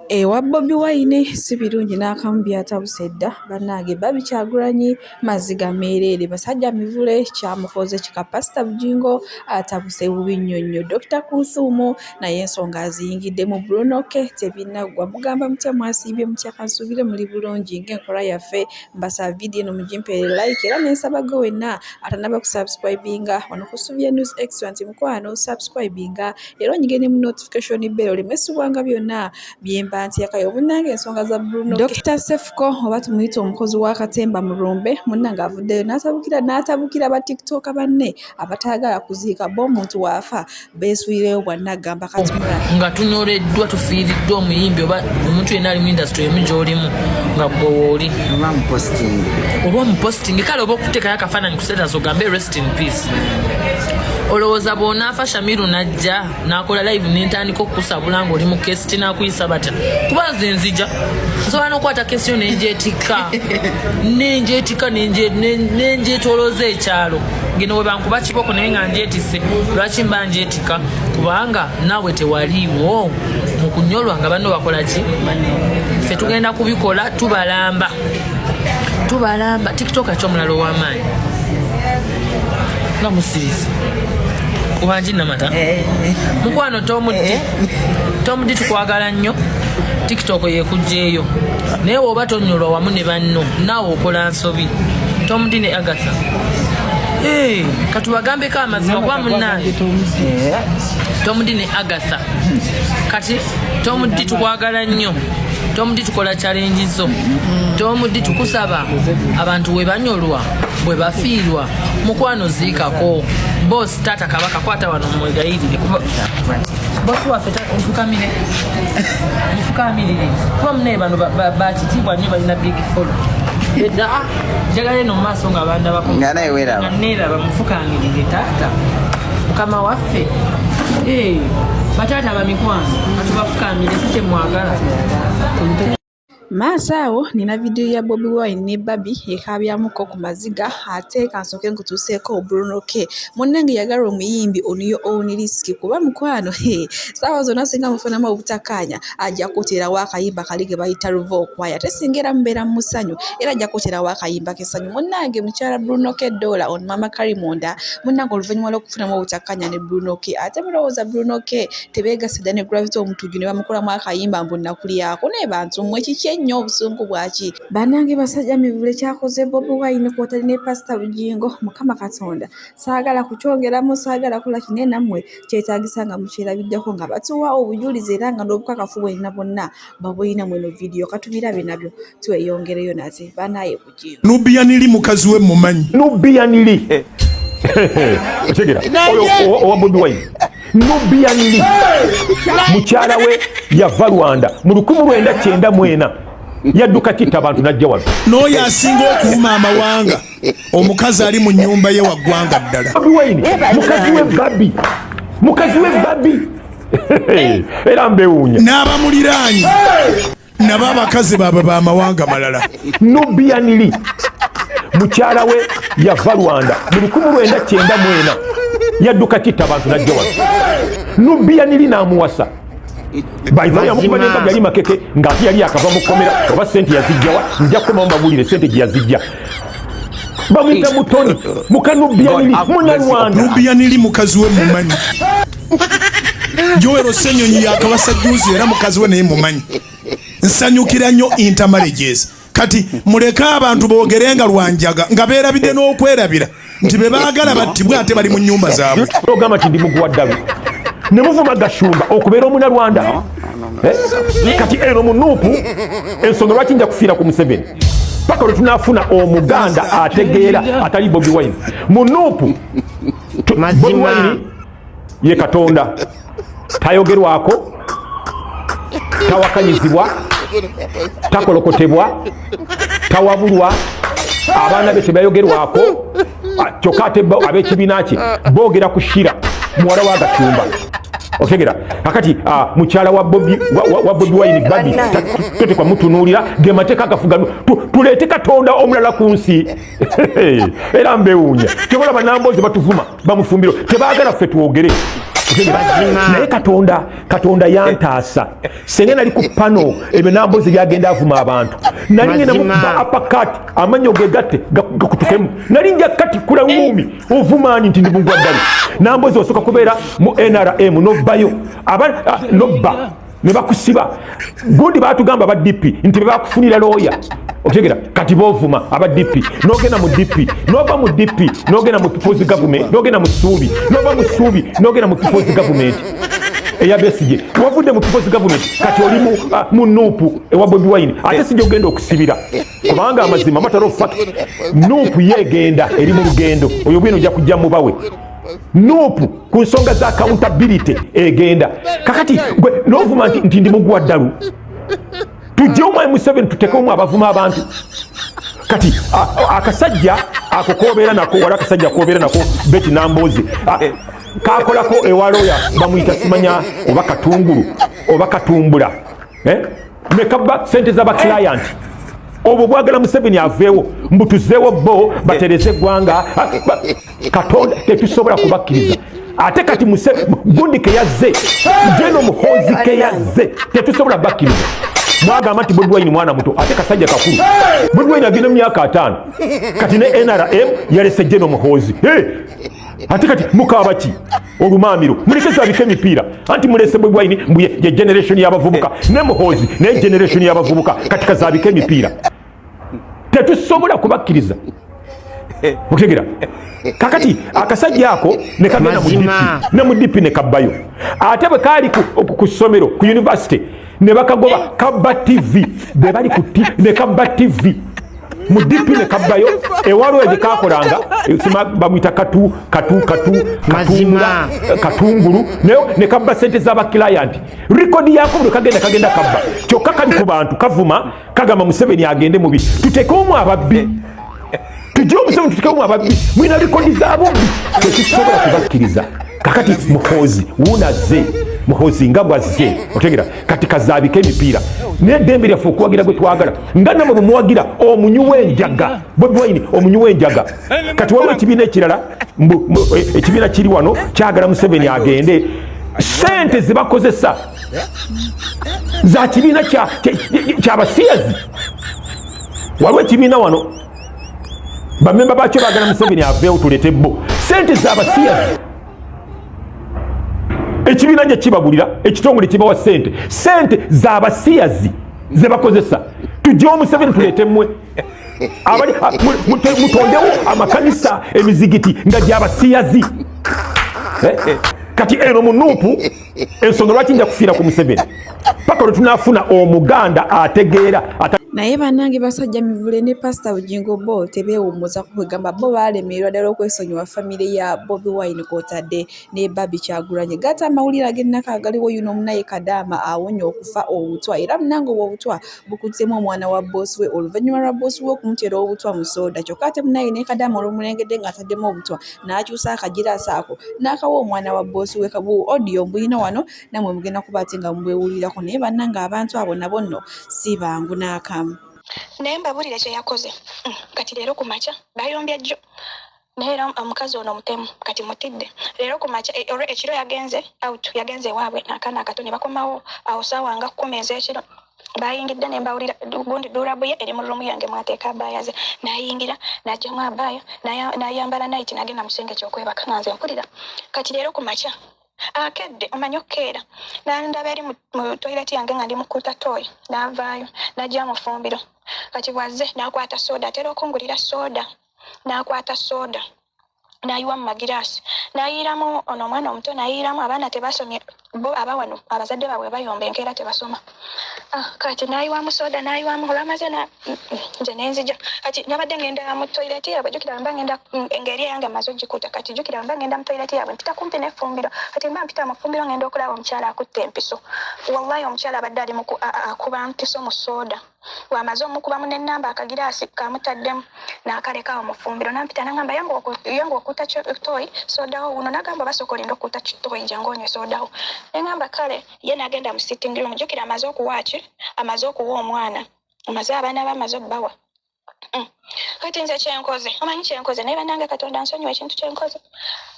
Ewa Bobi Wine si birungi n'akamu byatabuse dda bannange Barbie Kyagulanyi maziga meereere basajja mivule kyamukoze kika Pasita Bugingo atabuse bubi nnyo nnyo Dokita Kulthum naye ensonga aziyingiddemu Bruno K tebinnaggwa mugamba mutya mwasiibye mutya kansuubire muli bulungi ng'enkola yaffe mbasaba vidiyo eno mugimpeere like era ne nsaba gwe wenna atanaba kusubscribinga wano ku Suvia News Extra nti mukwano subscribinga era onyige ne mu notification bell oleme subwanga byonna byemba ntyakayo munnange ensonga za Bruno Dr. Sefuko oba tumuyite omukozi wa katemba mulumbe munnange avuddeyo n'atabukira n'atabukira ba tiktoka banne abatayagala kuziika bo omuntu waafa beesulireyo bwannagamba kati nga tunyoleddwa tufiiriddwa omuyimbi oba omuntu yenna ali mu industry emu gy'olimu nga gwe wooli oba omuposting kale oba okuteekayo akafaananyi ku status ogambe rest in peace. Olowooza bw'onaafa Shamiru najja n'akola live nentandika okukusabula ng'oli mu kesi tinakuyisa batya? Kuba nze nzija nsobola n'okukwata kesi yo nenjetikka nenjetikka nenjetolooza ekyalo ngeno we bankuba kiboko naye nga njetisse. Lwaki mba njetika? Kubanga naawe tewaliiwo mu kunyolwa nga banno bakola ki. Ffe tugenda kubikola, tubalamba tubalamba. TikTok akyomulala ow'amaanyi nga musirizi kubangi namata mukwano tomuddi tomuddi tukwagala nnyo. TikTok yekugjeeyo naye woba tonyolwa wamu ne banno naawe okola nsobi. Tomudi ne Agatha, katubagambeko amazima kuba munnange Tomudi ne Agatha. Kati Tomudi tukwagala nnyo. Tomudi tukola challenge zo. Tomudi tukusaba abantu we banyolwa bwe bafiirwa mukwano ziikako. Boss taata kabaka kwata wano mwegayirire kuba boss waffe nfukamire nfukamirire kuba munaye bano bakitiibwa nnyo balina big follow edda. Ah, njagala eno mu maaso nga bandabako. Nga naye weeraba. Nga neeraba. Mufukamirire taata mukama waffe. Eh, bataata bamikwano katubafukamire si kyemwagala. Maaso awo nina vidiyo ya Bobi Wine ne Barbie ekaabyamuko ku maziga ate kansooke nkutuuseeko Bruno K. Munnange yagala omuyimbi on your own risk kuba mukwano ssaawa zonna singa mufunamu obutakkaanya ajja kukuteerawo akayimba kali ke bayita luva okwaya ate singa era mubeera mu ssanyu era ajja kukuteerawo akayimba k'essanyu. Munnange mukyala Bruno K Dollar on Mama Karimunda munnange oluvannyuma lw'okufunamu obutakkaanya ne Bruno K ate mulowooza Bruno K tebeegasse dda ne Gravity Omutujju ne bamukolamu akayimba mbu nakulyako naye bantu mmwe kiki ennyo obusungu bwaki? Bannange basajja mivule kyakoze Bobi Wine kw'otali ne Pasita Bugingo Mukama Katonda saagala kukyongeramu saagala kukola ki naye nammwe kyetaagisa nga mukyerabiddeko nga batuwa obujulizi era nga n'obukakafu bwenna bwonna babulina mu eno vidiyo katubirabe nabyo tweyongereyo nate banaye Bugingo. Nubian mukazi we mumanyi. Nubian Li otegera oyo owa Bobi Wine. Nubian Li mukyala we yava Rwanda mu 1994 yadduka kitta abantu najja wano. N'oyo asinga okuvuma amawanga omukazi ali mu nnyumba ye wa ggwanga ddala. Bobi Wine mukazi we Barbie, mukazi we Barbie era mbewuunya. N'abamuliraanye nabo abakazi baabwe b'amawanga malala. Nubian Li mukyala we yava Rwanda mu 1994 yadduka kitta abantu najja wano. Nubian Li n'amuwasa bayiva yamukuba nembaga yali makeke ng'ate yali yakava mu kkomera oba sente yazijjawa nja kukomawo mbabulire sente gye yazijja. Bamuyita Mutoni muka Nubian Li Munyarwanda. Nubian Li mukazi we mumanyi. Joel Ssenyonyi yakabasa juzi era mukazi we naye mumanyi. Nsanyukira nnyo intermarriages. Kati muleke abantu boogerenga lwanjaga nga beerabidde n'okwerabira nti be baagala battibwe ate bali mu nnyumba zaabwe. Ogamba nti ndi muguwa ddalu ne muvuma Gashumba okubeera Omunarwanda. Eh? Kati eno mu NUP ensonga lwaki nja kufiira ku Museveni paka lwe tunaafuna Omuganda ategeera atali Bobi Wine mu NUP. Bobi Wine ye Katonda tayogerwako, tawakanyizibwa, takolokotebwa, tawabulwa, abaana be tebayogerwako. Ah, kyokka ate ab'ekibiina kye boogera ku Shira muwala wa Gashumba otegera kakati ah, mukyala wa Bobi wa Bobi Wine Barbie totekwa mutunuulira ge mateeka agafuga. Tuleete Katonda omulala ku nsi era mbewuunya kyobalaba Namboozi batuvuma bamufumbiro tebaagala ffe twogere. Naye Katonda yantaasa. Senga nali ku pano ebyo Nambozi byagenda avuma abantu, nali ngenda mukuba uppercut, amannyo gegatte gakutukemu, nali nja katikula wuumi ovumaani nti ndi mugwa ddala. Nambozi osooka kubeera mu NRM nobbayo nobba ne bakusiba. Gundi batugamba aba DP nti bebakufunira looya, okitegera? Kati bovuma aba DP, nogenda mu DP, nova mu DP nogenda mu People's Government, nogenda mu Suubi, nova mu Suubi nogenda mu People's Government eya Besigye. Wavudde mu People's Government, kati oli mu NUP ewa Bobi Wine. Ate sijja ogenda okusibira, kubanga amazima, matter of fact, NUP yegenda eri mu lugendo. Oyo bwino ojja kujja mubawe NUP ku nsonga za accountability egenda. Kakati gwe novuma nti ndi mugwa ddalu. Tujjewo Mwami Museveni, tutekemu abavuma abantu. Kati akasajja ako kobeera nako wali, akasajja kobeera nako Beti Nambozi kakolako ewaloya, bamuyita simanya oba Katungulu oba Katumbula, eh? Nekabba sente z'abaclient. Obwo bwagala Museveni aveewo, mbutuzeewo bo batereze eggwanga. Katonda, tetusobola kubakkiriza. Ate kati gundi keyazze, Jeno Muhoozi keyazze, tetusobola bakkiriza. Mwagamba nti Bobi Wine mwana muto, ate kasajja kakulu. Bobi Wine agenda mu myaka 50. Kati ne NRM yalese Jeno Muhoozi. Ate kati mukaaba ki olumaamiro? Muleke zabika emipiira. Anti mulese Bobi Wine mbu ye generation y'abavubuka, ne Muhoozi naye generation y'abavubuka. Kati kazabika emipiira, tetusobola kubakkiriza, okutegera? Kakati akasajja ako ne kagenda mu DP, ne mu DP ne kabbayo. Ate bwe kaali ku ssomero, ku university, ne bakagoba, kabba TV. Be bali ku ne kabba TV mu DP, ne kabbayo. Ewaliwo gye kakolanga, bamuyita katu katu katu Katungula, Katungulu, naye ne kabba sente z'abaclient. Record yako buli kagenda kabba. Kyokka kali ku bantu kavuma, kagamba Museveni agende mubi. Tuteekemu ababbi, tujje omuseveni, tuteekemu ababbi. Mulina record z'abubbi, tetusobola kubakkiriza. Kakati Muhoozi wuunazze, Muhoozi nga bwazze, otegera? Kati kazaabika emipiira n'eddembe lyaffe okuwagira gwe twagala, nga namwe bwe muwagira omunywi w'enjaga Bobi Wine, omunywi w'enjaga. Kati waliwo ekibiina ekirala, ekibiina kiri wano kyagala Museveni agende. Sente zebakozesa za kibiina kyabasiyazi. Waliwo ekibiina wano, bamemba bakyo bagala Museveni aveewo tulete bo. Sente zabasiyazi. Ekibiina gye kibagulira, ekitongole kibawa sente, sente zabasiyazi zebakozesa. Tujjewo Museveni, tuleete mmwe. Mutondewo amakanisa, emizigiti nga gyabasiyazi. Kati eno mu NUP, ensonga lwaki nja kufiira ku Museveni paka lwe tunaafuna Omuganda ategeera. Naye bannange, basajja Mivule ne Pasita Bugingo bo tebeewummuza. Kwegamba bo baalemererwa ddala okwesonyiwa famire ya Bobi Wine kw'otadde ne Barbie Kyagulanyi. Gaata amawulire ag'ennaku agaliwo, yuno omunaye Kadaama awonye okufa obutwa, era munnange obwo obutwa bukuttemu omwana wa bboosi we oluvannyuma lwa bboosi we okumutera obutwa mu sooda. Kyokka ate munaye ne Kadaama olw'omulengedde ng'ataddemu obutwa, n'akyusa akagiraasi ako n'akawa omwana wa bboosi we. Kabu audio mbuyina wano, nammwe mugenda kuba ate nga mubwewulirako. Naye bannange, abantu abo nabo nno si bangu n'akamu. Naye mbabulire kye yakoze. Kati leero ku makya bayombya jjo, naye era omukazi ono mutemu. Kati mutidde leero ku makya, olwo ekiro yagenze out, yagenze ewaabwe n'akaana akato, ne bakomawo awo saawa nga 10 ez'ekiro. Bayingidde ne mbawulira gundi dulabu ye eri mu room yange mwateeka abaaya ze. N'ayingira n'aggyamu abaaya, n'ayambala night, n'agenda mu kisenge ky'okwebaka nga nze mpulira. Kati leero ku makya akedde, omanyi okukeera, nandaba eri mu toilet yange nga ndi mukuuta toyi, n'avaayo n'ajja mu ffumbiro. Kati bw'azze n'akwata soda, atera okungulira soda, n'akwata soda n'ayiwa mu magiraasi, n'ayiiramu ono omwana omuto, n'ayiiramu. Abaana tebasomye bo abawano, abazadde baabwe bayomba enkeera tebasoma. Ah, kati n'ayiwamu soda, n'ayiwamu. Olwamaze nze nenzija. Kati nabadde ngenda mu toilet yaabwe. Jjukira mba ngenda ng'eri eyange maze ogikuta. Kati jjukira mba ngenda mu toilet yaabwe, mpita kumpi n'effumbiro. Kati mba mpita mu ffumbiro, ngenda okulaba omukyala akutte empiso. Wallahi, omukyala abadde ali mu akuba mpiso mu soda. Bw'amaze omukubamu n'ennamba, akagiraasi kamutaddemu n'akaleka awo mu ffumbiro. Nampita nagamba, "Yangu okuuta toyi sodawo wuno." Nagamba, "Basooka olinda okuuta toyi, jangu onywe sodawo." Neŋŋamba kale. Ye n'agenda mu sitting room. Jjukira amaze okuwa ki, amaze okuwa omwana, amaze abaana be, amaze obbawa. Kati nze kyenkoze, omanyi kyenkoze, naye bannange Katonda ansonyiwa ekintu kyenkoze.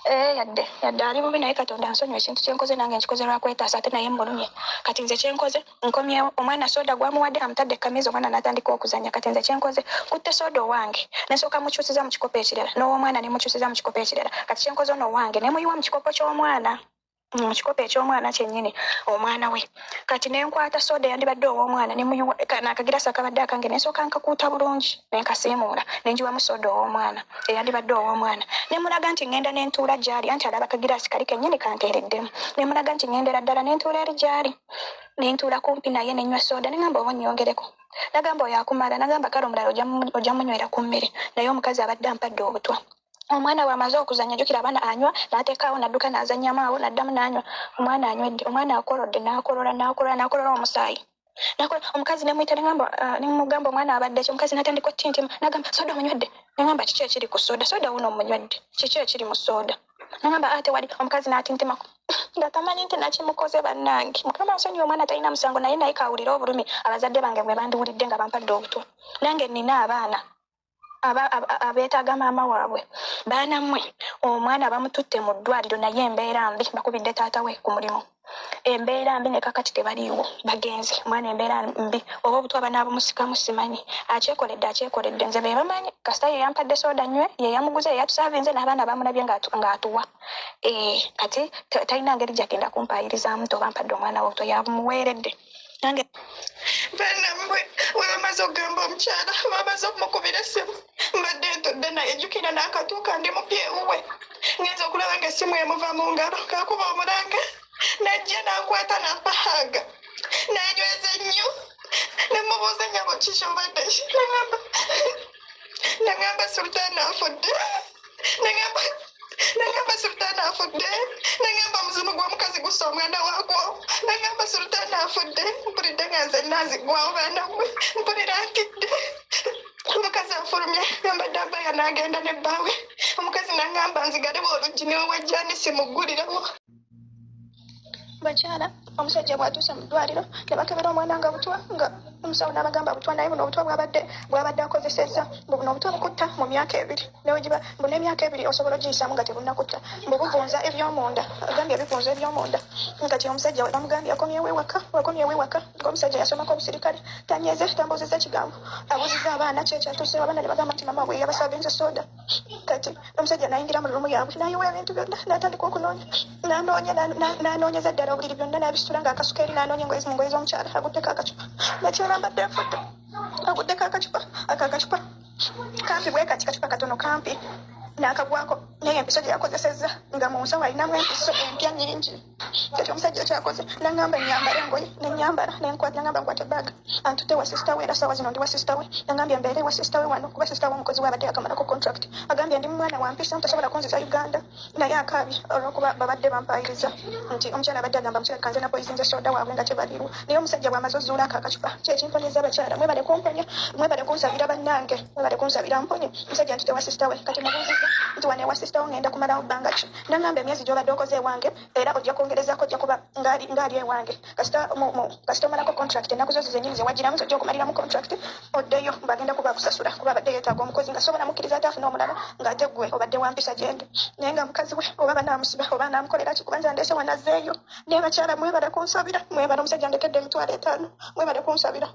Eh, yadde yadde ali bubi, naye Katonda ansonyiwa ekintu kyenkoze, nange nkikoze lwakwetaasa, ate naye mmulumye. Kati nze kyenkoze, nkomyewo, omwana soda gwamuwadde amutadde ekkameeza, omwana n'atandika okuzannya. Kati nze kyenkoze, nkutte soda owange ne nsooka mukyusiza mu kikopo ekirala, n'ow'omwana ne mukyusiza mu kikopo ekirala. Kati kyenkoze, ono owange ne muyiwa mu kikopo ky'omwana, mu kikopo eky'omwana kyennyini, omwana we. Kati ne nkwata soda eyandibadde ow'omwana ne muyiwa n'akagirasi akabadde akange, ne nsooka nkakuuta bulungi ne nkasiimuula, ne njiwamu soda ow'omwana eyandibadde ow'omwana, ne mulaga nti ŋŋenda ne ntuula gy'ali, anti alaba akagirasi kali kennyini kanteereddemu. Ne mulaga nti ŋŋendera ddala ne ntuula eri gy'ali, ne ntuula kumpi naye, ne nnywa soda, ne ŋŋamba oba nnyongereko. Nagamba oyo akumala, nagamba kale omulala ojja munywera ku mmere. Naye omukazi abadde ampadde obutwa. Omwana bw'amaze okuzannya, jjukira abaana, anywa n'ateekaawo, n'adduka n'azannyamu awo, n'addamu n'anywa. Omwana anywedde, omwana akolodde, n'akolola, n'akolola, n'akolola omusaayi. Omukazi nemuyita, neŋamba, nemugamba omwana abadde ki. Omukazi n'atandika otintima, n'agamba soda omunywedde. Neŋamba kiki ekiri ku soda? Soda wuno omunywedde, kiki ekiri mu soda? Neŋamba ate wali omukazi n'atintimako nga tamanyi nti nakimukoze. Bannange, Mukama nsonyiwa, omwana talina musango, naye kawulire obulumi abazadde bange bwe bandiwulidde nga bampadde obutwa. Nange nina abaana abeetaaga maama waabwe. Baana mmwe, omwana bamututte mu ddwaliro, naye embeera mbi. Bakubidde taata we ku mulimu, embeera mbi, ne kakati tebaliiwo, bagenze. Omwana embeera mbi, oba obutwa banaabumusikamu simanyi. Akyekoledde, akyekoledde, nze be bamanyi. Kasita ye yampadde soda nywe, ye yamuguze, ye yatusaavinze, n'abaana bamulabye ng'atuwa. Eh, kati talina ngeri gyagenda kumpaayirizaamu nti oba mpadde omwana we obutwa, yamuweeredde nange. Bannamwe, we bamaze okugamba omukyala, bamaze okumukubira essimu, mbadde ntudde naye, jjukira n'akatuuka, ndi mupya ewuwe, ngenza okulaba nga essimu emuva mu ngalo, kakuba omulanga, najja n'ankwata n'ampahaga, nanyweza nnyo. Ne mubuuza, "Nyabo, kiki obadde ki?" Nagamba Sultaani afudde. Nagamba Sultaani afudde. Nagamba omuzimu gw'omukazi gussa omwana waagwo. Nagamba Sultaani afudde. Mpulidde nga nze nanzigwawo. Baana mmwe, mpulira ntidde. Omukazi afulumye, yambadde abaya, n'agenda ne bbaawe. Omukazi nagamba nzigalewo oluggi, niwe wajja simuggulirawo. Bakyala, omusajja bw'atuuse mu ddwaliro ne bakebera omwana nga butwa, nga omusawo n'abagamba butwa, naye buno obutwa bwabadde akozesezza, mbu buno obutwa bukutta mu myaka 2, newegiba mbu n'emyaka 2 osobola ogiyisaamu nga tebunnakutta, mbu buvunza ebyomunda, agambye bivunza ebyomunda. Kati omusajja we bamugambye akomyewo ewaka, wakomyewo ewaka, ng'omusajja yasomako obusirikale, tanyeze, tambuuzizza kigambo, abuuzizza abaana ki ekyatuusewo, abaana ne bagamba nti mama we yabasavinze soda. Kati omusajja nayingira mu room yaabwe, nayiwa ebintu byonna, n'atandika okunoonya, n'anoonya, n'anoonyeza ddala obuliri byonna n'abisitula ng'akasuka eri, n'anoonya engoye, mu ngoye z'omukyala aguddeko akacupa. Nakyala, mbadde nfudde. Aguddeko akacupa, ako akacupa kampi bwe kati, kacupa katono kampi, n'akagwako, naye empiso gye yakozesezza nga mu nsawo alinamu empiso empya nnyingi. Kati omusajja kyakoze, nangamba nyambala engoye, nenyambala, nenkwata, nangamba nkwate bag, antutte wa sister we. Era sawa zino ndi wa sister we. Nangambye mbeere wa sister we wano kuba sister we omukozi we abadde yakamalako contract. Agambye ndi mwana wa mpisa, tasobola kunziza Uganda, naye akaabye olwokuba babadde bampayiriza nti omukyala abadde agamba mukyala kanze napoisinze soda waabwe nga tebaliiwo. Naye omusajja bw'amaze ozuula ako akacupa, kyekimponyeza. Abakyala, mwebale kumponya, mwebale kunsabira. Bannange, mwebale kunsabira mponye. Omusajja ntute wa sister we. Kati mubuuziza nti wano ewa sister we ngenda kumalawo bbanga ki? Nangamba emyezi gy'obadde okoze ewange era ojja kwongerezako, ojja kuba ngaali ewange. Kasita omalako contract, ennaku zo zennyini zewagiramu zojja okumaliramu contract, oddeyo, mbagenda kuba akusasula, kuba abadde yeetaaga omukozi nga sobola mukkiriza ate afune omulala ng'ate gwe obadde wampisa gyendi. Naye nga mukazi we oba banaamusiba oba anaamukolera ki, kuba nze andeese wanazzeeyo. Naye bakyala, mwebale kunsabira, mwebale. Omusajja ndekedde 50,000. Mwebale kunsabira.